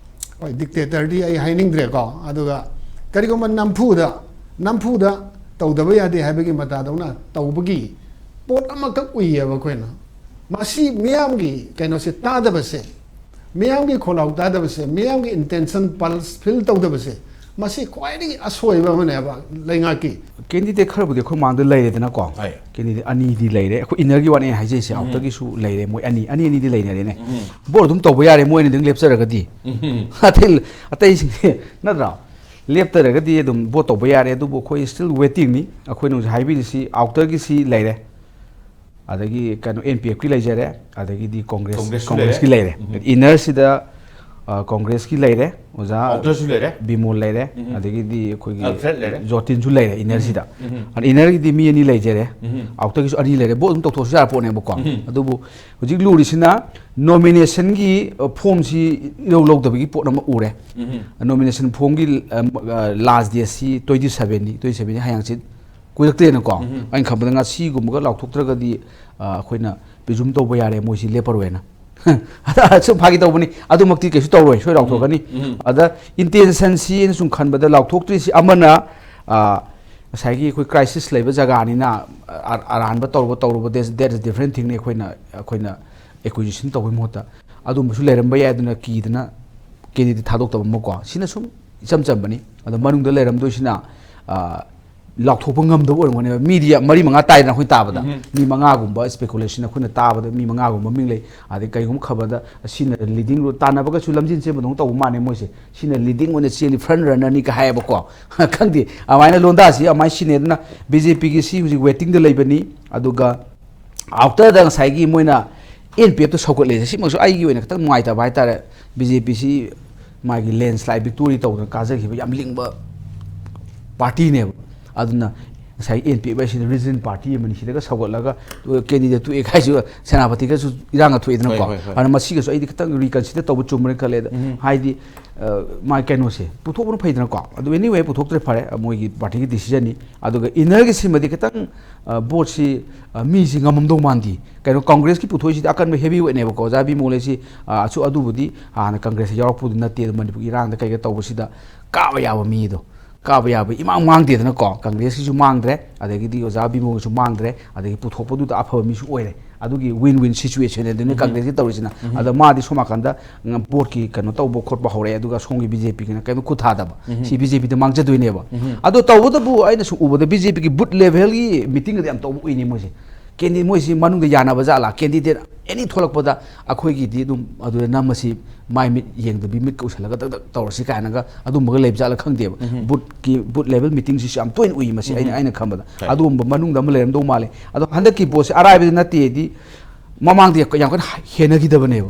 ꯍꯣꯏ, ꯗꯤꯛꯇꯦꯇꯔꯗꯤ ꯑꯩ ꯍꯥꯏꯅꯤꯡꯗ꯭ꯔꯦꯀꯣ꯫ ꯑꯗꯨꯒ ꯀꯔꯤꯒꯨꯝꯕ ꯅꯝꯐꯨꯗ, ꯅꯝꯐꯨꯗ ꯇꯧꯗꯕ ꯌꯥꯗꯦ ꯍꯥꯏꯕꯒꯤ ꯃꯇꯥꯗꯧꯅ ꯇꯧꯕꯒꯤ ꯄꯣꯠ ꯑꯃꯈꯛ ꯎꯏꯌꯦꯕ ꯑꯩꯈꯣꯏꯅ꯫ ꯃꯁꯤ ꯃꯤꯌꯥꯝꯒꯤ ꯀꯩꯅꯣꯁꯦ ꯇꯥꯗꯕꯁꯦ, ꯃꯤꯌꯥꯝꯒꯤ ꯈꯣꯜꯂꯥꯎ ꯇꯥꯗꯕꯁꯦ, ꯃꯤꯌꯥꯝꯒꯤ ꯏꯟꯇꯦꯟꯁꯟ ꯄꯜꯁ ꯐꯤꯜ ꯇꯧꯗꯕꯁꯦ, ꯃꯁꯤ ꯈ꯭ꯋꯥꯏꯗꯒꯤ ꯑꯁꯣꯏꯕ ꯑꯃꯅꯦꯕ ꯂꯩꯉꯥꯛꯀꯤ꯫ ꯀꯦꯟꯗꯤꯗꯦꯠ ꯈꯔꯕꯨꯗꯤ ꯑꯩꯈꯣꯏ ꯃꯥꯡꯗ ꯂꯩꯔꯦꯗꯅꯀꯣ꯫ ꯍꯣꯏ꯫ ꯀꯦꯟꯗꯤꯗꯦꯠ ꯑꯅꯤꯗꯤ ꯂꯩꯔꯦ꯫ ꯑꯩꯈꯣꯏ ꯏꯟꯅꯔꯒꯤ ꯋꯥꯅꯤ ꯑꯩ ꯍꯥꯏꯖꯩꯁꯦ, ꯎꯝ꯫ ꯑꯥꯎꯇꯔꯒꯤꯁꯨ ꯂꯩꯔꯦ꯫ ꯃꯣꯏ ꯑꯅꯤ, ꯑꯅꯤ ꯑꯅꯤꯗꯤ ꯂꯩꯅꯔꯦꯅꯦ꯫ ꯎꯝ꯫ ꯚꯣꯠ ꯑꯗꯨꯝ ꯇꯧꯕ ꯌꯥꯔꯦ, ꯃꯣꯏ ꯑꯅꯤꯗꯪ ꯂꯦꯞꯆꯔꯒꯗꯤ꯫ ꯎꯝ꯫ ꯑꯇꯩ, ꯑꯇꯩꯁꯤꯡꯁꯦ ꯅꯠꯇ꯭ꯔꯣ? ꯂꯦꯞꯇꯔꯒꯗꯤ ꯑꯗꯨꯝ ꯚꯣꯠ ꯇꯧꯕ ꯌꯥꯔꯦ, ꯑꯗꯨꯕꯨ ꯑꯩꯈꯣꯏ ꯁ꯭ꯇꯤꯜ ꯋꯦꯇꯤꯡꯅꯤ꯫ ꯑꯩꯈꯣꯏꯅ ꯍꯧꯖꯤꯛ ꯍꯥꯏꯕꯤꯔꯤꯁꯤ ꯑꯥꯎꯇꯔꯒꯤꯁꯤ ꯂꯩꯔꯦ, ꯑꯗꯒꯤ ꯀꯩꯅꯣ, ꯑꯦꯟ ꯄꯤ ꯑꯦꯐꯀꯤ ꯂꯩꯖꯔꯦ, ꯑꯗꯒꯤꯗꯤ ꯀꯣꯡꯒ꯭ꯔꯦꯁ, ꯀꯣꯡꯒ꯭ꯔꯦꯁꯁꯨ ꯀꯣꯡꯒ꯭ꯔꯦꯁꯀꯤ ꯂꯩꯔꯦ꯫ ꯂꯩꯔꯦ꯫ ꯎꯝ꯫ ꯏꯟꯅꯔꯁꯤꯗ, ꯑ, ꯀꯣꯡꯒ꯭ꯔꯦꯁꯀꯤ ꯂꯩꯔꯦ, ꯑꯣꯖꯥ ꯑꯥꯎꯇꯔꯁꯨ ꯂꯩꯔꯦ꯫ ꯕꯤꯃꯣꯜ ꯂꯩꯔꯦ, ꯎꯝ꯫ ꯑꯗꯒꯤꯗꯤ ꯑꯩꯈꯣꯏꯒꯤ ꯑꯜꯐ꯭ꯔꯦꯗ ꯂꯩꯔꯦ꯫ ꯖꯣꯔꯇꯤꯟꯁꯨ ꯂꯩꯔꯦ ꯏꯟꯅꯔꯁꯤꯗ꯫ ꯎꯝ꯫ ꯑꯗ ꯏꯟꯅꯔꯒꯤꯗꯤ ꯃꯤ ꯑꯅꯤ ꯂꯩꯖꯔꯦ, ꯎꯝ꯫ ꯑꯥꯎꯇꯔꯒꯤꯁꯨ ꯑꯅꯤ ꯂꯩꯔꯦ, ꯚꯣꯠ ꯑꯗꯨꯝ ꯇꯧꯊꯣꯛꯑꯁꯨ ꯌꯥꯔ ꯄꯣꯠꯅꯦꯕꯀꯣ꯫ ꯎꯝ꯫ ꯑꯗꯨꯕꯨ ꯍꯧꯖꯤꯛ ꯂꯨꯔꯤꯁꯤꯅ ꯅꯣꯃꯤꯅꯦꯁꯟꯒꯤ, ꯑ, ꯐꯣꯝꯁꯤ ꯏꯂꯧ ꯂꯧꯗꯕꯒꯤ ꯄꯣꯠ ꯑꯃ ꯎꯔꯦ꯫ ꯎꯝ꯫ ꯅꯣꯃꯤꯅꯦꯁꯟ ꯐꯣꯝꯒꯤ, ꯑ, ꯑ, ꯂꯥꯁ ꯗꯦꯠꯁꯤ ꯇ꯭ꯋꯦꯟꯇꯤ ꯁꯚꯦꯟꯅꯤ, ꯇ꯭ꯋꯦꯟꯇꯤ ꯁꯚꯦꯟꯁꯤ ꯍꯌꯦꯡ ꯍꯪꯆꯤꯠ ꯀꯨꯏꯔꯛꯇ꯭ꯔꯦꯅꯀꯣ꯫ ꯎꯝ꯫ ꯑꯩꯅ ꯈꯟꯕꯗ ꯉꯁꯤꯒꯨꯝꯕꯒ ꯂꯥꯎꯊꯣꯛꯇ꯭ꯔꯒꯗꯤ, ꯑ, ꯑꯩꯈꯣꯏꯅ ꯄ꯭ꯔꯤꯖꯨꯝ ꯇꯧꯕ ꯌꯥꯔꯦ ꯃꯣꯏꯁꯤ ꯂꯦꯞꯄꯔꯣꯏꯅ꯫ ꯁꯨꯝ ꯐꯥꯒꯤ ꯇꯧꯕꯅꯤ, ꯑꯗꯨꯃꯛꯇꯤ ꯀꯩꯁꯨ ꯇꯧꯔꯣꯏ, ꯁꯣꯏ ꯂꯥꯎꯊꯣꯛꯀꯅꯤ꯫ ꯎꯝ꯫ ꯑꯗ ꯏꯟꯇꯦꯟꯁꯟꯁꯤ ꯑꯩꯅ ꯁꯨꯝ ꯈꯟꯕꯗ ꯂꯥꯎꯊꯣꯛꯇ꯭ꯔꯤꯁꯤ ꯑꯃꯅ, ꯑ, ꯉꯁꯥꯏꯒꯤ ꯑꯩꯈꯣꯏ ꯀ꯭ꯔꯥꯏꯁꯤꯁ ꯂꯩꯕ ꯖꯒꯥꯅꯤꯅ, ꯑ-, ꯑꯔꯥꯟꯕ ꯇꯧꯔꯨꯕ, ꯇꯧꯔꯨꯕ, that's, that's a different thingꯅꯤ꯫ ꯑꯩꯈꯣꯏꯅ, ꯑꯩꯈꯣꯏꯅ ꯑꯦꯀ꯭ꯋꯤꯖꯤꯁꯟ ꯇꯧꯕꯒꯤ ꯃꯍꯨꯠꯇ ꯑꯗꯨꯝꯕꯁꯨ ꯂꯩꯔꯝꯕ ꯌꯥꯏ꯫ ꯑꯗꯨꯅ ꯀꯤꯗꯅ ꯀꯦꯟꯗꯤꯗꯦꯠ ꯊꯥꯗꯣꯛꯇꯕ ꯑꯃꯀꯣ, ꯁꯤꯅ ꯁꯨꯝ ꯏꯆꯝ ꯆꯝꯕꯅꯤ꯫ ꯑꯗꯣ ꯃꯅꯨꯡꯗ ꯂꯩꯔꯝꯗꯣꯏꯁꯤꯅ, ꯑ, ꯂꯥꯎꯊꯣꯛꯄ ꯉꯝꯗꯕ ꯑꯣꯏꯔꯝꯒꯅꯦꯕ꯫ ꯃꯤꯗꯤ ꯃꯔꯤ ꯃꯉꯥ ꯇꯥꯏꯗꯅ ꯑꯩꯈꯣꯏꯅ ꯇꯥꯕꯗ, ꯃꯤ ꯃꯉꯥꯒꯨꯝꯕ, speculation ꯑꯩꯈꯣꯏꯅ ꯇꯥꯕꯗ ꯃꯤ ꯃꯉꯥꯒꯨꯝꯕ ꯃꯤꯡ ꯂꯩ꯫ ꯑꯗꯩ ꯀꯩꯒꯨꯝꯕ ꯈꯕꯔꯗ ꯁꯤꯅ leading role, ꯇꯥꯟꯅꯕꯒꯁꯨ ꯂꯝꯖꯦꯟ ꯆꯦꯟꯕꯗꯧꯅ ꯇꯧꯕ ꯃꯥꯜꯂꯦ ꯃꯣꯏꯁꯦ, ꯁꯤꯅ leading ꯑꯣꯏꯅ ꯆꯦꯜꯂꯤ, front runner ꯅꯤ ꯀ ꯍꯥꯏꯌꯦꯕꯀꯣ꯫ ꯈꯪꯗꯦ, ꯑꯗꯨꯃꯥꯏꯅ ꯂꯣꯟꯗꯥꯁꯤ ꯑꯗꯨꯃꯥꯏꯅ ꯁꯤꯅꯦ꯫ ꯑꯗꯨꯅ ꯕꯤ ꯖꯦ ꯄꯤꯒꯤ ꯁꯤ ꯍꯧꯖꯤꯛ waiting ꯗ ꯂꯩꯕꯅꯤ꯫ ꯑꯗꯨꯒ outer ꯗ ꯉꯁꯥꯏꯒꯤ ꯃꯣꯏꯅ ꯑꯦꯟ ꯄꯤ ꯑꯦꯐꯇ ꯁꯧꯒꯠꯂꯦ, ꯁꯤꯃꯛꯁꯨ ꯑꯩꯒꯤ ꯑꯣꯏꯅ ꯈꯤꯇꯪ ꯅꯨꯡꯉꯥꯏꯇꯕ ꯍꯥꯏꯇꯥꯔꯦ꯫ ꯕꯤ ꯖꯦ ꯄꯤ ꯁꯤ ꯃꯥꯒꯤ landslide victory ꯇꯧꯗꯅ ꯀꯥꯖꯈꯤꯕ ꯌꯥꯝ ꯂꯤꯡꯕ party ꯅꯦꯕ꯫ ꯑꯗꯨꯅ ꯉꯁꯥꯏ ꯑꯦꯟ ꯄꯤ ꯑꯦꯐ ꯍꯥꯏꯁꯤꯗꯤ region party ꯑꯃꯅꯤ, ꯁꯤꯗꯒ ꯁꯧꯒꯠꯂꯒ candidate ꯊꯣꯛꯑꯦ ꯍꯥꯏꯁꯨ ꯁꯦꯅꯥꯄꯇꯤꯒꯁꯨ ꯏꯔꯥꯡꯒ ꯊꯣꯛꯏꯗꯅꯀꯣ꯫ ꯍꯣꯏ, ꯍꯣꯏ, ꯍꯣꯏ꯫ ꯑꯗꯨꯅ ꯃꯁꯤꯒꯁꯨ ꯑꯩꯗꯤ ꯈꯤꯇꯪ reconsider ꯇꯧꯕ ꯆꯨꯝꯕ꯭ꯔꯅ ꯈꯜꯂꯦ꯫ ꯑꯗ ꯍꯥꯏꯗꯤ, ꯑ, ꯃꯥꯒꯤ ꯀꯩꯅꯣꯁꯦ ꯄꯨꯊꯣꯛꯄꯅ ꯐꯩꯗꯅꯀꯣ꯫ ꯑꯗꯨ anyway ꯄꯨꯊꯣꯛꯇ꯭ꯔꯦ, ꯐꯔꯦ, ꯑ, ꯃꯣꯏꯒꯤ party ꯒꯤ decision ꯅꯤ꯫ ꯑꯗꯨꯒ inner ꯒꯤ ꯁꯤꯃꯗꯤ ꯈꯤꯇꯪ, ꯑ, vote ꯁꯤ, ꯑ, ꯃꯤꯁꯤ ꯉꯝꯃꯝꯗꯧ ꯃꯥꯟꯗꯦ꯫ ꯀꯩꯅꯣ, ꯀꯪꯒ꯭ꯔꯦꯁꯀꯤ ꯄꯨꯊꯣꯛꯏꯁꯤꯗꯤ ꯑꯀꯟꯕ heavy weight ꯅꯦꯕꯀꯣ꯫ ꯑꯣꯖꯥ ꯕꯤꯃꯣꯜ ꯍꯥꯏꯁꯤ, ꯑ, ꯑꯁꯨ ꯑꯗꯨꯕꯨꯗꯤ ꯍꯥꯟꯅ ꯀꯪꯒ꯭ꯔꯦꯁꯇ ꯌꯥꯎꯔꯛꯄꯗꯨ ꯅꯠꯇꯦ, ꯑꯗꯨ ꯃꯅꯤꯄꯨꯔꯒꯤ ꯏꯔꯥꯡꯗ ꯀꯩꯒ ꯇꯧꯕꯁꯤꯗ ꯀꯥꯕ ꯌꯥꯕ ꯃꯤꯗꯣ, ꯀꯥꯕ ꯌꯥꯕ ꯏꯃꯥꯡ ꯃꯥꯡꯗꯦꯗꯅꯀꯣ꯫ ꯀꯪꯒ꯭ꯔꯦꯁꯀꯤꯁꯨ ꯃꯥꯡꯗ꯭ꯔꯦ, ꯑꯗꯒꯤꯗꯤ ꯑꯣꯖꯥ ꯕꯤꯃꯣꯜꯒꯤꯁꯨ ꯃꯥꯡꯗ꯭ꯔꯦ, ꯑꯗꯒꯤ ꯄꯨꯊꯣꯛꯄꯗꯨꯗ ꯑꯐꯕ ꯃꯤꯁꯨ ꯑꯣꯏꯔꯦ꯫ ꯑꯗꯨꯒꯤ win win situation ꯑꯗꯨꯅꯤ ꯀꯪꯒ꯭ꯔꯦꯁꯀꯤ ꯇꯧꯔꯤꯁꯤꯅ꯫ ꯑꯗ ꯃꯥꯗꯤ ꯁꯣꯝ ꯅꯥꯀꯟꯗ, ꯎꯝ, vote ꯀꯤ ꯀꯩꯅꯣ ꯇꯧꯕ ꯈꯣꯠꯄ ꯍꯧꯔꯛꯑꯦ, ꯑꯗꯨꯒ ꯁꯣꯝꯒꯤ ꯕꯤ ꯖꯦ ꯄꯤ ꯒꯤꯅ ꯀꯩꯅꯣ ꯈꯨꯠ ꯊꯥꯗꯕ꯫ ꯁꯤ ꯕꯤ ꯖꯦ ꯄꯤ ꯗ ꯃꯥꯡꯖꯗꯣꯏꯅꯦꯕ꯫ ꯑꯗꯣ ꯇꯧꯕꯇꯕꯨ ꯑꯩꯅ ꯁꯨꯝ ꯎꯕꯗ ꯕꯤ ꯖꯦ ꯄꯤ ꯒꯤ booth level ꯒꯤ meeting ꯒꯗꯤ ꯌꯥꯝ ꯇꯧꯕ ꯎꯏꯅꯦ ꯃꯣꯏꯁꯦ꯫ Candidate ꯃꯣꯏꯁꯤ ꯃꯅꯨꯡꯗ ꯌꯥꯅꯕ ꯖꯥꯠꯂꯥ? Candidate any ꯊꯣꯛꯂꯛꯄꯗ ꯑꯩꯈꯣꯏꯒꯤꯗꯤ ꯑꯗꯨꯝ ꯑꯗꯨꯗ ꯅꯝꯃꯁꯤ, ꯃꯥꯏ ꯃꯤꯠ ꯌꯦꯡꯗꯕꯤ ꯃꯤꯠ ꯀ ꯎꯏꯁꯜꯂꯒ ꯗꯛ ꯗꯛ ꯇꯧꯔꯁꯤ ꯀꯥꯏꯅꯒ ꯑꯗꯨꯝꯕꯒ ꯂꯩꯕ ꯖꯥꯠꯂꯥ ꯈꯪꯗꯦꯕ꯫ ꯎꯝ꯫ Booth ꯀꯤ, booth level meeting ꯁꯤꯁꯨ ꯌꯥꯝ ꯇꯣꯏꯅ ꯎꯏ ꯃꯁꯤ, ꯑꯩꯅ, ꯎꯝ, ꯑꯩꯅ ꯈꯟꯕꯗ꯫ ꯍꯣꯏ꯫ ꯑꯗꯨꯒꯨꯝꯕ ꯃꯅꯨꯡꯗ ꯑꯃ ꯂꯩꯔꯝꯗꯧ ꯃꯥꯜꯂꯦ꯫ ꯑꯗꯣ ꯍꯟꯗꯛꯀꯤ ꯄꯣꯠꯁꯦ ꯑꯔꯥꯏꯕꯗꯤ ꯅꯠꯇꯦꯗꯤ ꯃꯃꯥꯡꯗ ꯌꯥꯝ ꯀꯟꯅ ꯍꯦꯟꯅꯈꯤꯗꯕꯅꯦꯕ꯫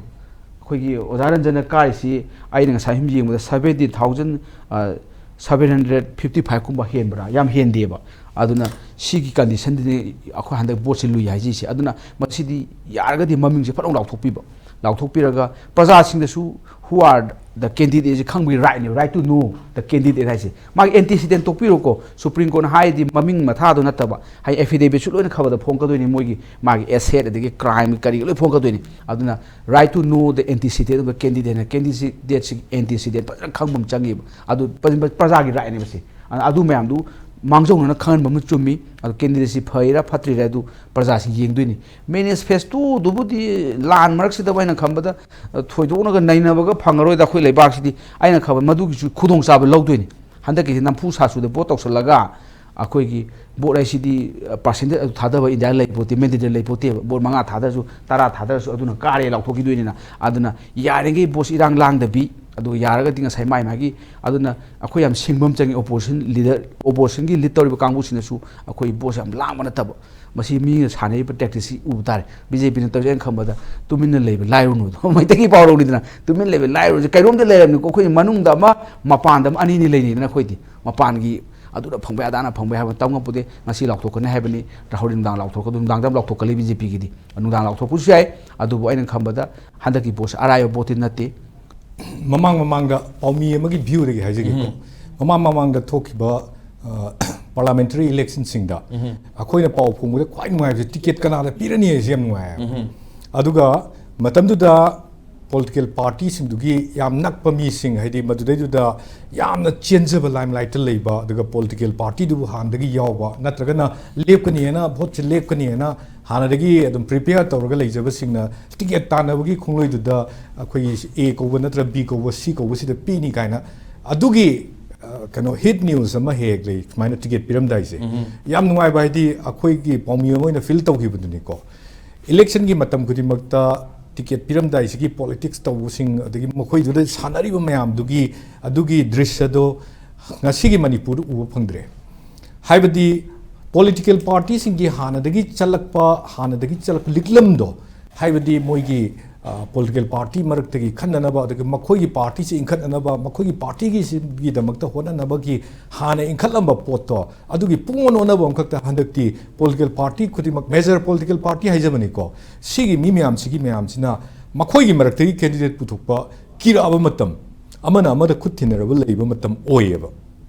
ꯑꯩꯈꯣꯏꯒꯤ ꯑꯣꯖꯥ ꯔꯟꯖꯟꯅ ꯀꯥꯔꯤꯁꯤ ꯑꯩꯅ ꯉꯁꯥꯏ ꯁꯨꯝ ꯌꯦꯡꯕꯗ seventy thousand, ꯑ, seven hundred fifty five ꯀꯨꯝꯕ ꯍꯦꯟꯕ꯭ꯔꯥ? ꯌꯥꯝ ꯍꯦꯟꯗꯦꯕ꯫ ꯑꯗꯨꯅ ꯁꯤꯒꯤ condition ꯗꯨꯅꯤ ꯑꯩꯈꯣꯏ ꯍꯟꯗꯛ vote ꯁꯤ ꯂꯨꯏ ꯍꯥꯏꯖꯔꯤꯁꯦ꯫ ꯑꯗꯨꯅ ꯃꯁꯤꯗꯤ ꯌꯥꯔꯒꯗꯤ ꯃꯃꯤꯡꯁꯦ ꯐꯠ ꯂꯥꯎ ꯂꯥꯎꯊꯣꯛꯄꯤꯕ, ꯂꯥꯎꯊꯣꯛꯄꯤꯔꯒ ꯄ꯭ꯔꯖꯥꯁꯤꯡꯗꯁꯨ who are the candidate ꯁꯦ ꯈꯪꯕꯒꯤ right ꯅꯦꯕ, right to know the candidate ꯍꯥꯏꯁꯦ꯫ ꯃꯥꯒꯤ antecedent ꯇꯣꯛꯄꯤꯔꯣꯀꯣ꯫ Supreme Court ꯅ ꯍꯥꯏꯔꯤꯗꯤ ꯃꯃꯤꯡ ꯃꯊꯥꯗꯣ ꯅꯠꯇꯕ, ꯍꯥꯏ affidavit ꯁꯨ ꯂꯣꯏꯅ ꯈꯕꯔꯗ ꯐꯣꯡꯀꯗꯣꯏꯅꯤ, ꯃꯣꯏꯒꯤ ꯃꯥꯒꯤ asset ꯑꯗꯒꯤ crime ꯀꯔꯤ ꯂꯣꯏ ꯐꯣꯡꯀꯗꯣꯏꯅꯤ꯫ ꯑꯗꯨꯅ right to know the antecedent of the candidate ꯍꯥꯏꯅ candidate ꯁꯤ, antecedent ꯐꯖꯅ ꯈꯪꯕ ꯑꯃ ꯆꯪꯉꯦꯕ꯫ ꯑꯗꯨ ꯄ꯭ꯔ-, ꯄ꯭ꯔꯖꯥꯒꯤ right ꯅꯦꯕ ꯁꯤ꯫ ꯑꯗꯨ, ꯑꯗꯨ ꯃꯌꯥꯝꯗꯨ ꯃꯥꯡꯖꯧꯅꯅ ꯈꯪꯍꯟꯕ ꯑꯃ ꯆꯨꯝꯃꯤ꯫ ꯑꯗꯨ candidate ꯁꯤ ꯐꯩꯔꯥ ꯐꯠꯇ꯭ꯔꯤꯔꯥ ꯑꯗꯨ ꯄ꯭ꯔꯖꯥꯁꯤ ꯌꯦꯡꯗꯣꯏꯅꯤ꯫ Manifesto ꯗꯨꯕꯨꯗꯤ ꯂꯥꯟ ꯃꯔꯛꯁꯤꯗ ꯑꯩꯅ ꯈꯟꯕꯗ, ꯑ, ꯊꯣꯏꯗꯣꯛꯅꯒ ꯅꯩꯅꯕꯒ ꯐꯪꯉꯔꯣꯏꯗ ꯑꯩꯈꯣꯏ ꯂꯩꯕꯥꯛꯁꯤꯗꯤ꯫ ꯑꯩꯅ ꯈꯟꯕ ꯃꯗꯨꯒꯤꯁꯨ ꯈꯨꯗꯣꯡꯆꯥꯕ ꯂꯧꯗꯣꯏꯅꯤ꯫ ꯍꯟꯗꯛꯀꯤꯁꯤ ꯅꯝꯐꯨ ꯁꯥꯁꯨꯗ vote ꯇꯧꯁꯜꯂꯒ ꯑꯩꯈꯣꯏꯒꯤ ꯚꯣꯠ ꯍꯥꯏꯁꯤꯗꯤ ꯄꯥꯔꯁꯦꯟꯇꯦꯖ ꯑꯗꯨ ꯊꯥꯗꯕ ꯏꯟꯗꯤꯌꯥ ꯂꯩ ꯄꯣꯠꯇꯦ, ꯃꯦꯟꯗꯦꯠ ꯂꯩ ꯄꯣꯠꯇꯦꯕ꯫ ꯚꯣꯠ ꯃꯉꯥ ꯊꯥꯗꯔꯁꯨ, ꯇꯔꯥ ꯊꯥꯗꯔꯁꯨ, ꯑꯗꯨꯅ ꯀꯥꯔꯦ ꯂꯥꯎꯊꯣꯛꯈꯤꯗꯣꯏꯅꯤꯅ꯫ ꯑꯗꯨꯅ ꯌꯥꯔꯤꯈꯩ ꯚꯣꯠꯁꯤ ꯏꯔꯥꯡ ꯂꯥꯡꯗꯕꯤ, ꯑꯗꯨꯒ ꯌꯥꯔꯒꯗꯤ ꯉꯁꯥꯏ ꯃꯥꯏ ꯃꯥꯒꯤ, ꯑꯗꯨꯅ ꯑꯩꯈꯣꯏ ꯌꯥꯝ ꯁꯤꯡꯕ ꯑꯃ ꯆꯪꯉꯤ꯫ ꯑꯣꯄꯣꯖꯤꯁꯟ ꯂꯤꯗꯔ, ꯑꯣꯄꯣꯖꯤꯁꯟꯒꯤ ꯂꯤꯗ ꯇꯧꯔꯤꯕ ꯀꯥꯡꯕꯨꯁꯤꯅꯁꯨ ꯑꯩꯈꯣꯏ ꯚꯣꯠꯁꯦ ꯌꯥꯝ ꯂꯥꯡꯕ ꯅꯠꯇꯕ, ꯃꯁꯤ ꯃꯤꯅ ꯁꯥꯟꯅꯔꯤꯕ ꯇꯦꯛꯇꯤꯛꯁꯤ ꯎꯕ ꯇꯥꯔꯦ꯫ ꯕꯤ ꯖꯦ ꯄꯤꯅ ꯇꯧꯔꯤꯁꯦ ꯑꯩꯅ ꯈꯟꯕꯗ ꯇꯨꯃꯤꯟꯅ ꯂꯩꯕ ꯂꯥꯏꯔꯨꯅꯨꯗꯣ ꯃꯩꯇꯩꯒꯤ ꯄꯥꯎꯔꯧꯅꯤꯗꯅ, ꯇꯨꯃꯤꯟꯅ ꯂꯩꯕ ꯂꯥꯏꯔꯨꯅꯨꯁꯦ ꯀꯩꯔꯣꯝꯗ ꯂꯩꯔꯕꯅꯤꯀꯣ꯫ ꯑꯩꯈꯣꯏ ꯃꯅꯨꯡꯗ ꯑꯃ, ꯃꯄꯥꯟꯗ ꯑꯃ, ꯑꯅꯤꯅꯤ ꯂꯩꯅꯩꯗꯅ꯫ ꯑꯩꯈꯣꯏꯗꯤ ꯃꯄꯥꯟꯒꯤ ꯑꯗꯨꯗ ꯐꯪꯕ ꯌꯥꯏ, ꯑꯗꯥꯅ ꯐꯪꯕ ꯌꯥꯏ ꯍꯥꯏꯕ ꯇꯧ ꯉꯝꯄꯣꯠꯇꯦ꯫ ꯉꯁꯤ ꯂꯥꯎꯊꯣꯛꯀꯅꯤ ꯍꯥꯏꯕꯅꯤ, ꯍꯣꯔꯦꯟ ꯅꯨꯡꯗꯥꯡ ꯂꯥꯎꯊꯣꯛꯀꯗꯧ, ꯅꯨꯡꯗꯥꯡꯗ ꯑꯃ ꯂꯥꯎꯊꯣꯛꯀꯜꯂꯤ ꯕꯤ ꯖꯦ ꯄꯤꯒꯤꯗꯤ꯫ ꯅꯨꯡꯗꯥꯡ ꯂꯥꯎꯊꯣꯛꯄꯁꯨ ꯌꯥꯏ꯫ ꯑꯗꯨꯕꯨ ꯑꯩꯅ ꯈꯟꯕꯗ ꯍꯟꯗꯛꯀꯤ ꯚꯣꯠꯁꯦ ꯑꯔꯥꯏꯕ ꯚꯣꯠꯇꯤ ꯅꯠꯇꯦ꯫ ꯃꯃꯥꯡ ꯃꯃꯥꯡꯗ ꯄꯥꯎꯃꯤ ꯑꯃꯒꯤ ꯚ꯭ꯌꯨꯗꯒꯤ ꯍꯥꯏꯖꯒꯦꯀꯣ꯫ ꯃꯃꯥꯡ ꯃꯃꯥꯡꯗ ꯊꯣꯛꯈꯤꯕ ꯄꯥꯔꯂꯥꯃꯦꯟꯇꯔꯤ ꯏꯂꯦꯛꯁꯟꯁꯤꯡꯗ ꯑꯩꯈꯣꯏꯅ ꯄꯥꯎ ꯐꯣꯡꯕꯗ ꯈ꯭ꯋꯥꯏ ꯅꯨꯡꯉꯥꯏꯕꯁꯦ ꯇꯤꯀꯦꯠ ꯀꯅꯥꯗ ꯄꯤꯔꯅꯤ ꯍꯥꯏꯁꯦ ꯌꯥꯝ ꯅꯨꯡꯉꯥꯏꯌꯦꯕ꯫ ꯑꯗꯨꯒ ꯃꯇꯝꯗꯨꯗ ꯄꯣꯂꯤꯇꯤꯀꯦꯜ ꯄꯥꯔꯇꯤꯁꯤꯡꯗꯨꯒꯤ ꯌꯥꯝ ꯅꯛꯄ ꯃꯤꯁꯤꯡ, ꯍꯥꯏꯗꯤ ꯃꯗꯨꯗꯩꯗꯨꯗ ꯌꯥꯝꯅ ꯆꯦꯟꯖꯕ, ꯂꯥꯏꯝꯂꯥꯏꯠꯇ ꯂꯩꯕ, ꯑꯗꯨꯒ ꯄꯣꯂꯤꯇꯤꯀꯦꯜ ꯄꯥꯔꯇꯤꯗꯨꯕꯨ ꯍꯥꯟꯅꯗꯒꯤ ꯌꯥꯎꯕ, ꯅꯠꯇ꯭ꯔꯒꯅ ꯂꯦꯞꯀꯅꯤꯅ, ꯚꯣꯠꯁꯦ ꯂꯦꯞꯀꯅꯤꯅ ꯍꯥꯟꯅꯗꯒꯤ ꯑꯗꯨꯝ ꯄ꯭ꯔꯤꯄꯦꯌꯔ ꯇꯧꯔꯒ ꯂꯩꯖꯕꯁꯤꯡꯅ ꯇꯤꯀꯦꯠ ꯇꯥꯟꯅꯕꯒꯤ ꯈꯣꯡꯂꯣꯏꯗꯨꯗ ꯑꯩꯈꯣꯏꯒꯤ ꯑꯦ ꯀꯧꯕ ꯅꯠꯇ꯭ꯔꯒ ꯕꯤ ꯀꯧꯕ, ꯁꯤ ꯀꯧꯕꯁꯤꯗ ꯄꯤꯅꯤ ꯀꯥꯏꯅ ꯑꯗꯨꯒꯤ, ꯑ, ꯀꯩꯅꯣ, ꯍꯤꯠ ꯅ꯭ꯌꯨꯁ ꯑꯃ ꯍꯦꯛ ꯍꯦꯛ ꯂꯩ, ꯁꯨꯃꯥꯏꯅ ꯇꯤꯀꯦꯠ ꯄꯤꯔꯝꯗꯥꯏꯁꯦ꯫ ꯌꯥꯝ ꯅꯨꯡꯉꯥꯏꯕ ꯍꯥꯏꯗꯤ ꯑꯩꯈꯣꯏꯒꯤ ꯄꯥꯎꯃꯤ ꯑꯃ ꯑꯣꯏꯅ ꯐꯤꯜ ꯇꯧꯈꯤꯕꯗꯨꯅꯤꯀꯣ꯫ ꯏꯂꯦꯛꯁꯟꯒꯤ ꯃꯇꯝ ꯈꯨꯗꯤꯡꯃꯛꯇ ꯇꯤꯀꯦꯠ ꯄꯤꯔꯝꯗꯥꯏꯁꯤꯒꯤ ꯄꯣꯂꯤꯇꯤꯛꯁ ꯇꯧꯕꯁꯤꯡ, ꯑꯗꯒꯤ ꯃꯈꯣꯏꯗꯨꯗ ꯁꯥꯟꯅꯔꯤꯕ ꯃꯌꯥꯝꯗꯨꯒꯤ, ꯑꯗꯨꯒꯤ ꯗ꯭ꯔꯤꯁ꯭ꯌꯗꯣ ꯉꯁꯤꯒꯤ ꯃꯅꯤꯄꯨꯔꯗ ꯎꯕ ꯐꯪꯗ꯭ꯔꯦ꯫ ꯍꯥꯏꯕꯗꯤ ꯄꯣꯂꯤꯇꯤꯀꯦꯜ ꯄꯥꯔꯇꯤꯁꯤꯡꯒꯤ ꯍꯥꯟꯅꯗꯒꯤ ꯆꯠꯂꯛꯄ, ꯍꯥꯟꯅꯗꯒꯤ ꯆꯠꯂꯛꯄ ꯂꯤꯛꯂꯝꯗꯣ, ꯍꯥꯏꯕꯗꯤ ꯃꯣꯏꯒꯤ, ꯑ, ꯄꯣꯂꯤꯇꯤꯀꯦꯜ ꯄꯥꯔꯇꯤ ꯃꯔꯛꯇꯒꯤ ꯈꯟꯅꯅꯕ, ꯑꯗꯒꯤ ꯃꯈꯣꯏꯒꯤ ꯄꯥꯔꯇꯤꯁꯤ ꯏꯟꯈꯠꯅꯅꯕ, ꯃꯈꯣꯏꯒꯤ ꯄꯥꯔꯇꯤꯒꯤꯁꯤꯒꯤꯗꯃꯛꯇ ꯍꯣꯠꯅꯅꯕꯒꯤ ꯍꯥꯟꯅ ꯏꯟꯈꯠꯂꯝꯕ ꯄꯣꯠꯇꯣ, ꯑꯗꯨꯒꯤ ꯄꯨꯡꯑꯣꯟ ꯑꯣꯟꯅꯕ ꯑꯃꯈꯛꯇ ꯍꯟꯗꯛꯇꯤ ꯄꯣꯂꯤꯇꯤꯀꯦꯜ ꯄꯥꯔꯇꯤ ꯈꯨꯗꯤꯡꯃꯛ, ꯃꯦꯖꯔ ꯄꯣꯂꯤꯇꯤꯀꯦꯜ ꯄꯥꯔꯇꯤ ꯍꯥꯏꯖꯕꯅꯤꯀꯣ, ꯁꯤꯒꯤ ꯃꯤ ꯃꯌꯥꯝꯁꯤꯒꯤ ꯃꯌꯥꯝꯁꯤꯅ ꯃꯈꯣꯏꯒꯤ ꯃꯔꯛꯇꯒꯤ ꯀꯦꯟꯗꯤꯗꯦꯠ ꯄꯨꯊꯣꯛꯄ ꯀꯤꯔꯛꯑꯕ ꯃꯇꯝ, ꯑꯃꯅ ꯑꯃꯗ ꯈꯨꯠ ꯊꯤꯟꯅꯔꯕ ꯂꯩꯕ ꯃꯇꯝ ꯑꯣꯏꯌꯦꯕ꯫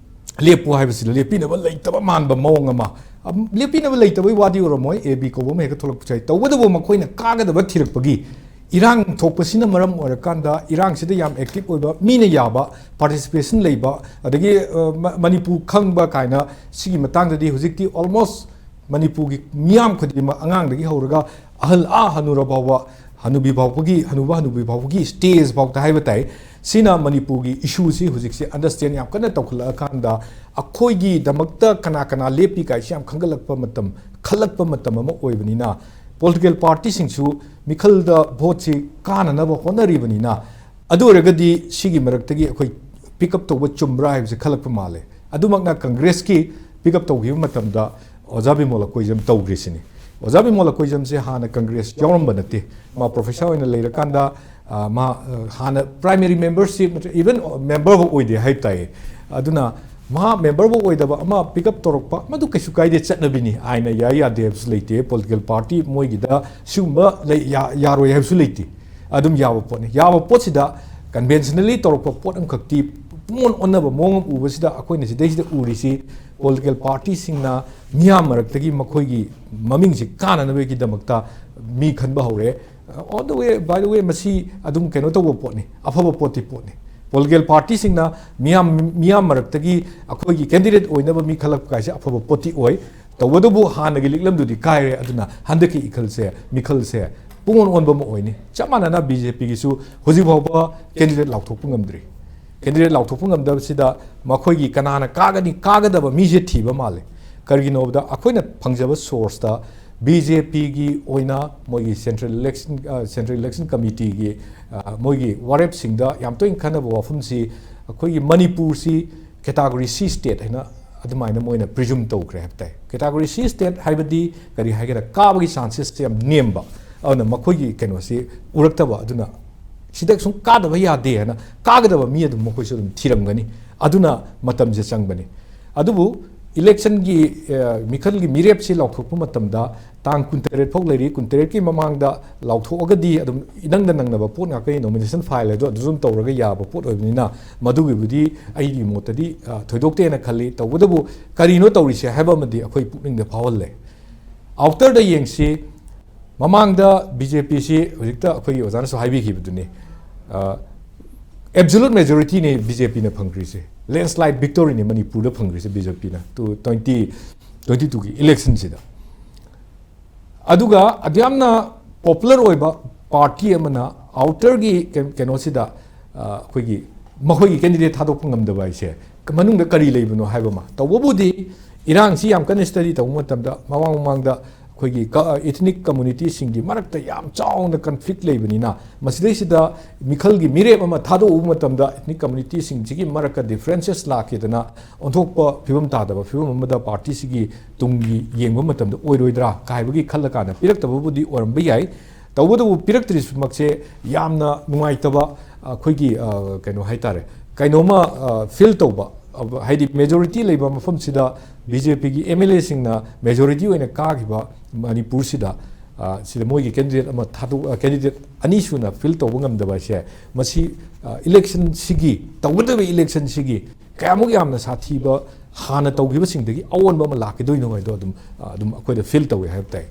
ꯂꯦꯞꯄꯨ ꯍꯥꯏꯕꯁꯤꯗ ꯂꯦꯞꯄꯤꯅꯕ ꯂꯩꯇꯕ ꯃꯥꯟꯕ ꯃꯑꯣꯡ ꯑꯃ, ꯑꯝ, ꯂꯦꯞꯄꯤꯅꯕ ꯂꯩꯇꯕꯒꯤ ꯋꯥꯗꯤ ꯑꯣꯏꯔꯝꯃꯣꯏ, ꯑꯦ ꯕꯤ ꯀꯧꯕ ꯑꯃ ꯍꯦꯛꯇ ꯊꯣꯛꯂꯛꯄꯁꯨ ꯌꯥꯏ꯫ ꯇꯧꯕꯇꯕꯨ ꯃꯈꯣꯏꯅ ꯀꯥꯒꯗꯕ ꯊꯤꯔꯛꯄꯒꯤ ꯏꯔꯥꯡ ꯊꯣꯛꯄꯁꯤꯅ ꯃꯔꯝ ꯑꯣꯏꯔꯀꯥꯟꯗ ꯏꯔꯥꯡꯁꯤꯗ ꯌꯥꯝ ꯑꯦꯛꯇꯤꯚ ꯑꯣꯏꯕ, ꯃꯤꯅ ꯌꯥꯕ, ꯄꯥꯔꯇꯤꯁꯤꯄꯦꯁꯟ ꯂꯩꯕ, ꯑꯗꯒꯤ, ꯑ, ꯃ-, ꯃꯅꯤꯄꯨꯔ ꯈꯪꯕ ꯀꯥꯏꯅ ꯁꯤꯒꯤ ꯃꯇꯥꯡꯗꯗꯤ ꯍꯧꯖꯤꯛꯇꯤ ꯑꯣꯜꯃꯣꯁ ꯃꯅꯤꯄꯨꯔꯒꯤ ꯃꯤꯌꯥꯝ ꯈꯨꯗꯤꯡꯃꯛ, ꯑꯉꯥꯡꯗꯒꯤ ꯍꯧꯔꯒ ꯑꯍꯜ ꯑꯥ ꯍꯅꯨꯔ ꯐꯥꯎꯕ ꯍꯅꯨꯕꯤ ꯐꯥꯎꯕꯒꯤ, ꯍꯅꯨꯕ ꯍꯅꯨꯕꯤ ꯐꯥꯎꯕꯒꯤ stage ꯐꯥꯎꯗ ꯍꯥꯏꯕ ꯇꯥꯏ꯫ ꯁꯤꯅ ꯃꯅꯤꯄꯨꯔꯒꯤ issue ꯁꯤ ꯍꯧꯖꯤꯛꯁꯦ understand ꯌꯥꯝ ꯀꯟꯅ ꯇꯧꯈꯠꯂꯛꯑꯀꯥꯟꯗ, ꯑꯩꯈꯣꯏꯒꯤꯗꯃꯛꯇ ꯀꯅꯥ ꯀꯅꯥ ꯂꯦꯞꯄꯤ ꯀꯥꯏꯁꯤ ꯌꯥꯝ ꯈꯟꯒꯠꯂꯛꯄ ꯃꯇꯝ, ꯈꯜꯂꯛꯄ ꯃꯇꯝ ꯑꯃ ꯑꯣꯏꯕꯅꯤꯅ, political party ꯁꯤꯡꯁꯨ ꯃꯤꯈꯜꯗ vote ꯁꯤ ꯀꯥꯅꯅꯕ ꯍꯣꯠꯅꯔꯤꯕꯅꯤꯅ, ꯑꯗꯨ ꯑꯣꯏꯔꯒꯗꯤ ꯁꯤꯒꯤ ꯃꯔꯛꯇꯒꯤ ꯑꯩꯈꯣꯏ pick up ꯇꯧꯕ ꯆꯨꯝꯕ꯭ꯔꯥ ꯍꯥꯏꯕꯁꯦ ꯈꯜꯂꯛꯄ ꯃꯥꯜꯂꯦ꯫ ꯑꯗꯨꯃꯛꯅ Congress ꯀꯤ pick up ꯇꯧꯈꯤꯕ ꯃꯇꯝꯗ ꯑꯣꯖꯥ ꯕꯤꯃꯣꯜ ꯑꯀꯣꯏꯖꯝ ꯇꯧꯈ꯭ꯔꯤꯁꯤꯅꯤ꯫ ꯑꯣꯖꯥ ꯕꯤꯃꯣꯜ ꯑꯀꯣꯏꯖꯝꯁꯦ ꯍꯥꯟꯅ Congress ꯌꯥꯎꯔꯝꯕ ꯅꯠꯇꯦ, ꯃꯥ professor ꯑꯣꯏꯅ ꯂꯩꯔꯀꯥꯟꯗ, ꯑ, ꯃꯥ, ꯑ, ꯍꯥꯟꯅ primary membership, even member ꯐꯥꯎ ꯑꯣꯏꯗꯦ ꯍꯥꯏꯕ ꯇꯥꯏꯌꯦ꯫ ꯑꯗꯨꯅ ꯃꯍꯥꯛ member ꯐꯥꯎ ꯑꯣꯏꯗꯕ ꯑꯃ pick up ꯇꯧꯔꯛꯄ, ꯃꯗꯨ ꯀꯩꯁꯨ ꯀꯥꯏꯗꯦ, ꯆꯠꯅꯕꯤꯅꯤ꯫ ꯑꯥꯏꯟꯅ ꯌꯥꯏ ꯌꯥꯗꯦ ꯍꯥꯏꯕꯁꯨ ꯂꯩꯇꯦ, political party ꯃꯣꯏꯒꯤꯗ ꯁꯤꯒꯨꯝꯕ ꯂꯩ, ꯌꯥ-, ꯌꯥꯔꯣꯏ ꯍꯥꯏꯕꯁꯨ ꯂꯩꯇꯦ꯫ ꯑꯗꯨꯝ ꯌꯥꯕ ꯄꯣꯠꯅꯤ꯫ ꯌꯥꯕ ꯄꯣꯠꯁꯤꯗ conventionally ꯇꯧꯔꯛꯄ ꯄꯣꯠ ꯑꯃꯈꯛꯇꯤ ꯄꯨꯡꯑꯣꯟ ꯑꯣꯟꯅꯕ ꯃꯑꯣꯡ ꯑꯃ ꯎꯕꯁꯤꯗ, ꯑꯩꯈꯣꯏꯅ ꯁꯤꯗꯩꯁꯤꯗ ꯎꯔꯤꯁꯤ political party ꯁꯤꯡꯅ ꯃꯤꯌꯥꯝ ꯃꯔꯛꯇꯒꯤ ꯃꯈꯣꯏꯒꯤ ꯃꯃꯤꯡꯁꯤ ꯀꯥꯅꯅꯕꯒꯤꯗꯃꯛꯇ ꯃꯤ ꯈꯟꯕ ꯍꯧꯔꯦ꯫ On the way, by the way, ꯃꯁꯤ ꯑꯗꯨꯝ ꯀꯩꯅꯣ ꯇꯧꯕ ꯄꯣꯠꯅꯤ, ꯑꯐꯕ ꯄꯣꯠꯇꯤ ꯄꯣꯠꯅꯤ꯫ Political party ꯁꯤꯡꯅ ꯃꯤꯌꯥꯝ, ꯃꯤꯌꯥꯝ ꯃꯔꯛꯇꯒꯤ ꯑꯩꯈꯣꯏꯒꯤ candidate ꯑꯣꯏꯅꯕ ꯃꯤ ꯈꯜꯂꯛꯄ ꯍꯥꯏꯁꯦ ꯑꯐꯕ ꯄꯣꯠꯇꯤ ꯑꯣꯏ꯫ ꯇꯧꯕꯇꯕꯨ ꯍꯥꯟꯅꯒꯤ ꯂꯤꯛꯂꯝꯗꯨꯗꯤ ꯀꯥꯏꯔꯦ꯫ ꯑꯗꯨꯅ ꯍꯟꯗꯛꯀꯤ ꯏꯈꯜꯁꯦ, ꯃꯤꯈꯜꯁꯦ ꯄꯨꯡꯑꯣꯟ ꯑꯣꯟꯕ ꯑꯃ ꯑꯣꯏꯅꯤ꯫ ꯆꯞ ꯃꯥꯟꯅꯅ BJP ꯒꯤꯁꯨ ꯍꯧꯖꯤꯛ ꯐꯥꯎꯕ candidate ꯂꯥꯎꯊꯣꯛꯄ ꯉꯝꯗ꯭ꯔꯤ꯫ Candidate ꯂꯥꯎꯊꯣꯛꯄ ꯉꯝꯗꯕꯁꯤꯗ ꯃꯈꯣꯏꯒꯤ ꯀꯅꯥꯅ ꯀꯥꯒꯅꯤ, ꯀꯥꯒꯗꯕ ꯃꯤꯁꯦ ꯊꯤꯕ ꯃꯥꯜꯂꯦ꯫ ꯀꯔꯤꯒꯤꯅꯣꯗ ꯑꯩꯈꯣꯏꯅ ꯐꯪꯖꯕ source ꯇ BJP ꯒꯤ ꯑꯣꯏꯅ ꯃꯣꯏꯒꯤ central election, ꯑ, Central Election Committee ꯒꯤ, ꯑ, ꯃꯣꯏꯒꯤ ꯋꯥꯔꯦꯞꯁꯤꯡꯗ ꯌꯥꯝ ꯇꯣꯏꯅ ꯈꯟꯅꯕ ꯋꯥꯐꯝꯁꯤ, ꯑꯩꯈꯣꯏꯒꯤ ꯃꯅꯤꯄꯨꯔꯁꯤ category C state ꯍꯥꯏꯅ ꯑꯗꯨꯃꯥꯏꯅ ꯃꯣꯏꯅ presume ꯇꯧꯈ꯭ꯔꯦ ꯍꯥꯏꯕ ꯇꯥꯏ꯫ Category C state ꯍꯥꯏꯕꯗꯤ ꯀꯔꯤ ꯍꯥꯏꯒꯦꯔꯥ, ꯀꯥꯕꯒꯤ chances ꯁꯦ ꯌꯥꯝ ꯅꯦꯝꯕ꯫ ꯑꯗꯨꯅ ꯃꯈꯣꯏꯒꯤ ꯀꯩꯅꯣꯁꯤ ꯎꯔꯛꯇꯕ, ꯑꯗꯨꯅ ꯁꯤꯗ ꯁꯨꯝ ꯀꯥꯗꯕ ꯌꯥꯗꯦ ꯍꯥꯏꯅ ꯀꯥꯒꯗꯕ ꯃꯤ ꯑꯗꯨꯝ ꯃꯈꯣꯏꯁꯨ ꯑꯗꯨꯝ ꯊꯤꯔꯝꯒꯅꯤ꯫ ꯑꯗꯨꯅ ꯃꯇꯝꯁꯦ ꯆꯪꯕꯅꯤ꯫ ꯑꯗꯨꯕꯨ election ꯒꯤ, ꯑ, ꯃꯤꯈꯜꯒꯤ ꯃꯤꯔꯦꯞꯁꯤ ꯂꯥꯎꯊꯣꯛꯄ ꯃꯇꯝꯗ ꯇꯥꯡ ꯀꯨꯟꯇꯔꯦꯠ ꯐꯥꯎ ꯂꯩꯔꯤ꯫ ꯀꯨꯟꯇꯔꯦꯠꯀꯤ ꯃꯃꯥꯡꯗ ꯂꯥꯎꯊꯣꯛꯑꯒꯗꯤ ꯑꯗꯨꯝ ꯏꯅꯪꯗ ꯅꯪꯅꯕ ꯄꯣꯠ ꯉꯥꯛꯇꯅꯤ꯫ Nomination file ꯍꯥꯏꯗꯣ ꯑꯗꯨ ꯑꯗꯨꯝ ꯇꯧꯔꯒ ꯌꯥꯕ ꯄꯣꯠ ꯑꯣꯏꯕꯅꯤꯅ, ꯃꯗꯨꯒꯤꯕꯨꯗꯤ ꯑꯩꯒꯤ ꯃꯣꯠꯇꯗꯤ, ꯑ, ꯊꯣꯏꯗꯣꯛꯇꯦꯅ ꯈꯜꯂꯤ꯫ ꯇꯧꯕꯇꯕꯨ ꯀꯔꯤꯅꯣ ꯇꯧꯔꯤꯁꯦ ꯍꯥꯏꯕ ꯑꯃꯗꯤ ꯑꯩꯈꯣꯏ ꯄꯨꯛꯅꯤꯡꯗ ꯐꯥꯎꯍꯜꯂꯦ꯫ Outer ꯗ ꯌꯦꯡꯁꯤ, ꯃꯃꯥꯡꯗ BJP ꯁꯤ ꯍꯧꯖꯤꯛꯇ ꯑꯩꯈꯣꯏꯒꯤ ꯑꯣꯖꯥꯅꯁꯨ ꯍꯥꯏꯕꯤꯈꯤꯕꯗꯨꯅꯤ, ꯑ, absolute majority ꯅꯤ BJP ꯅ ꯐꯪꯈ꯭ꯔꯤꯁꯦ, landslide victory ꯅꯤ ꯃꯅꯤꯄꯨꯔꯗ ꯐꯪꯈ꯭ꯔꯤꯁꯦ BJP ꯅ, ꯇꯨ, twenty twenty two ꯒꯤ election ꯁꯤꯗ꯫ ꯑꯗꯨꯒ ꯑꯗꯨꯌꯥꯝꯅ popular ꯑꯣꯏꯕ, ꯄꯥꯔꯇꯤ ꯑꯃꯅ ꯑꯥꯎꯇꯔꯒꯤ ꯀꯩꯅꯣꯁꯤꯗ ꯑꯩꯈꯣꯏꯒꯤ ꯃꯈꯣꯏꯒꯤ ꯀꯦꯟꯗꯤꯗꯦꯠ ꯊꯥꯗꯣꯛꯄ ꯉꯝꯗꯕ ꯍꯥꯏꯁꯦ ꯃꯅꯨꯡꯗ ꯀꯔꯤ ꯂꯩꯕꯅꯣ ꯍꯥꯏꯕ ꯑꯃ꯫ ꯇꯧꯕꯕꯨꯗꯤ ꯏꯔꯥꯡꯁꯤ ꯌꯥꯝ ꯀꯟꯅ ꯁ꯭ꯇꯗꯤ ꯇꯧꯕ ꯃꯇꯝꯗ ꯃꯃꯥꯡ ꯃꯃꯥꯡꯗ ꯑꯩꯈꯣꯏꯒꯤ ꯏꯊꯅꯤꯛ ꯀꯝꯃꯨꯅꯤꯇꯤꯁꯤꯡꯒꯤ ꯃꯔꯛꯇ ꯌꯥꯝ ꯆꯥꯎꯅ ꯀꯟꯐ꯭ꯂꯤꯛ ꯂꯩꯕꯅꯤꯅ, ꯃꯁꯤꯗꯩꯁꯤꯗ ꯃꯤꯈꯜꯒꯤ ꯃꯤꯔꯦꯞ ꯑꯃ ꯊꯥꯗꯣꯛꯎꯕ ꯃꯇꯝꯗ ꯏꯊꯅꯤꯛ ꯀꯝꯃꯨꯅꯤꯇꯤꯁꯤꯡꯁꯤꯒꯤ ꯃꯔꯛꯇ ꯗꯤꯐ꯭ꯔꯦꯟꯁꯦꯁ ꯂꯥꯛꯈꯤꯗꯅ ꯑꯣꯟꯊꯣꯛꯄ ꯐꯤꯕꯝ ꯇꯥꯗꯕ ꯐꯤꯕꯝ ꯑꯃꯗ ꯄꯥꯔꯇꯤꯁꯤꯒꯤ ꯇꯨꯡꯒꯤ ꯌꯦꯡꯕ ꯃꯇꯝꯗ ꯑꯣꯏꯔꯣꯏꯗ꯭ꯔꯥ ꯀꯥꯏꯕꯒꯤ ꯈꯜꯂꯀꯥꯟꯗ ꯄꯤꯔꯛꯇꯕꯕꯨꯗꯤ ꯑꯣꯏꯔꯝꯕ ꯌꯥꯏ꯫ ꯇꯧꯕꯇꯕꯨ ꯄꯤꯔꯛꯇ꯭ꯔꯤꯁꯤꯃꯛꯁꯦ ꯌꯥꯝꯅ ꯅꯨꯡꯉꯥꯏꯇꯕ ꯑꯩꯈꯣꯏꯒꯤ ꯀꯩꯅꯣ ꯍꯥꯏꯇꯥꯔꯦ, ꯀꯩꯅꯣꯝꯃ ꯐꯤꯜ ꯇꯧꯕ, ꯍꯥꯏꯗꯤ ꯃꯦꯖꯣꯔꯤꯇꯤ ꯂꯩꯕ ꯃꯐꯝꯁꯤꯗ ꯕꯤ ꯖꯦ ꯄꯤꯒꯤ ꯑꯦꯝ ꯑꯦꯜ ꯑꯦꯁꯤꯡꯅ ꯃꯦꯖꯣꯔꯤꯇꯤ ꯑꯣꯏꯅ ꯀꯥꯈꯤꯕ ꯃꯅꯤꯄꯨꯔꯁꯤꯗ ꯁꯤꯗ ꯃꯣꯏꯒꯤ ꯀꯦꯟꯗꯤꯗꯦꯠ ꯑꯃ ꯊꯥꯗꯣꯛ, ꯀꯦꯟꯗꯤꯗꯦꯠ ꯑꯅꯤ ꯁꯨꯅ ꯐꯤꯜ ꯇꯧꯕ ꯉꯝꯗꯕ ꯍꯥꯏꯁꯦ, ꯃꯁꯤ ꯏꯂꯦꯛꯁꯟꯁꯤꯒꯤ, ꯇꯧꯒꯗꯕ ꯏꯂꯦꯛꯁꯟꯁꯤꯒꯤ ꯀꯌꯥꯃꯨꯛ ꯌꯥꯝꯅ ꯁꯥꯊꯤꯕ, ꯍꯥꯟꯅ ꯇꯧꯈꯤꯕꯁꯤꯡꯗꯒꯤ ꯑꯑꯣꯟꯕ ꯑꯃ ꯂꯥꯛꯀꯗꯣꯏꯅꯣ ꯍꯥꯏꯗꯣ ꯑꯗꯨꯝ ꯑꯗꯨꯝ ꯑꯩꯈꯣꯏꯗ ꯐꯤꯜ ꯇꯧꯋꯦ ꯍꯥꯏꯕ ꯇꯥꯏ꯫